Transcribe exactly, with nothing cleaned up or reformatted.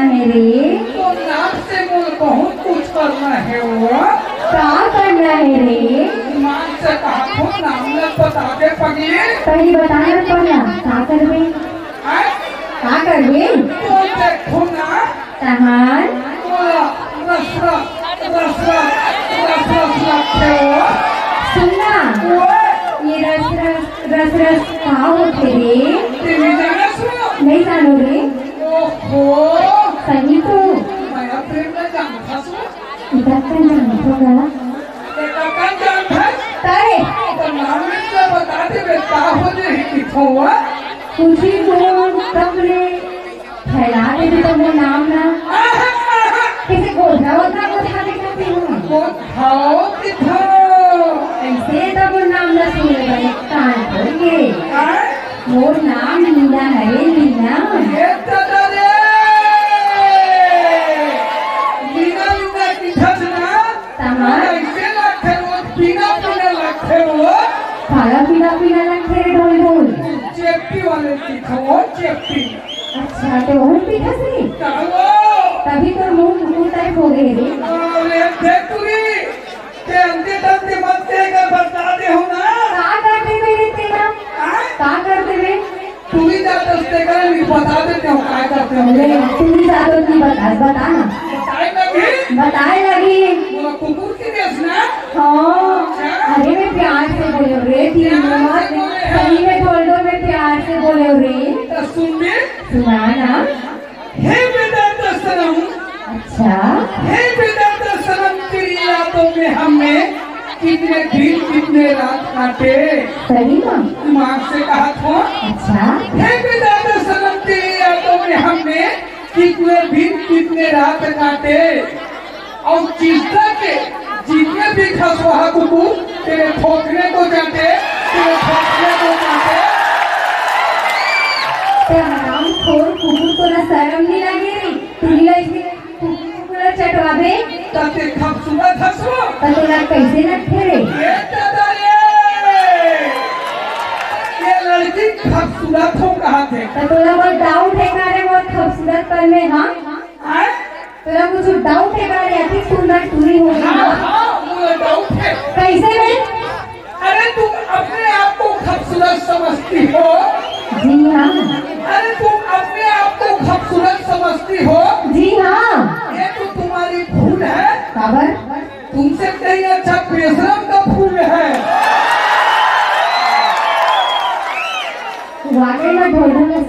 हे रे? तो नाम से मोर बहुत कुछ करना हे वो। का करना हे रे? नाम से कहा तो नाम ल बता दे पगली। पहली बता ना पहला, का करबे? हैं? का करबे? तो देखो ना। तहार? वो रस रस, रस रस, रस रस लगथे वो। सुन ना, वो ये रस रस, रस रस का होथे रे? ते नहीं जाना सुनो। नहीं जानो रे। ओहो। सही तो। मैं प्रेम में जानता सुनो। इधर का जानत हो गया। ते का जानत हस? तारे। तो नाम से बता दे बे, का हो जे ही किथो हुआ? कुछ ही तो तब ले फैला दे दे तो वो नाम ना। आहा, आहा। किसी को धावत ना को धावत करती हूँ। वो धावत किथो। ऐसे तो वो नाम ना सुने बने कान खोल के। हाँ? मोर नाम लीना हरे, लीना। ये दादा रे! लीना, लीना किथस ना? तहां? अइसे लगथे वो, पीना, पीना लगथे वो। काला पीना, पीना लगथे रे ढोल ढोल। चेपटी वाले किथस वो, चेपटी। अच्छा, तो वो पीथस रे? का वो? तभी तो मुंह कुकुर टाइप हो गए रे। अरे, देखुरी। ते अंते तंते मत के कर बता दे हो ना। का कर देबे रे तेला? हाँ? का कर देबे? तू ही जात हस तेकर, मैं बता देते हो, का करते हो। ले, तू ही जात हस कि बता, बता ना। बताए लगी? बताए लगी। मोला कुकुर के देस ना? हाँ। अच्छा। अरे मैं प्यार से बोले रे, प्यार से बोले हैं। सही में बोल दो, मैं प्यार से बोले रे। तो सुन बे। सुना ना। हे बेदर्द सनम। अच्छा। हे बेदर्द सनम, तेरी यादों में हमने कितने दिन कितने रात काटे। सही में? दिमाग से कहा था। अच्छा। हे बेदर्द सनम, तेरी यादों में हमने कितने दिन कितने रात काटे। अउ जिसका के जितने भी खसवाहा कुकुर तेरे खोखने को चाटे, तेरे खोखने को चाटे। ते हरामखोर कुकुर, तोला शरम नहीं लगे रे? तू ही ऐसे कुकुर कुकुर चटवाबे? त ते खूबसूरत हस वो। त तोला कैसे लगथे रे? ये दादा रे, ये लड़की खूबसूरत हो कहा थे। त तोला बहुत डाउट है का रे मोर खूबसूरत पर में, हाँ? हाँ? तोला कुछ डाउट है का रे? अति सुंदर टूरी हो गई। हाँ, हाँ, मुझे डाउट है। कैसे में? अरे, तुम अपने आप को खूबसूरत समझती हो? जी हाँ। अरे, तुम अपने आप को खूबसूरत समझती हो? जी हाँ। ये तो तुम्हारी भूल है। काबर? तुमसे कहीं अच्छा बेशरम का फूल है। वाकई में ढोलू में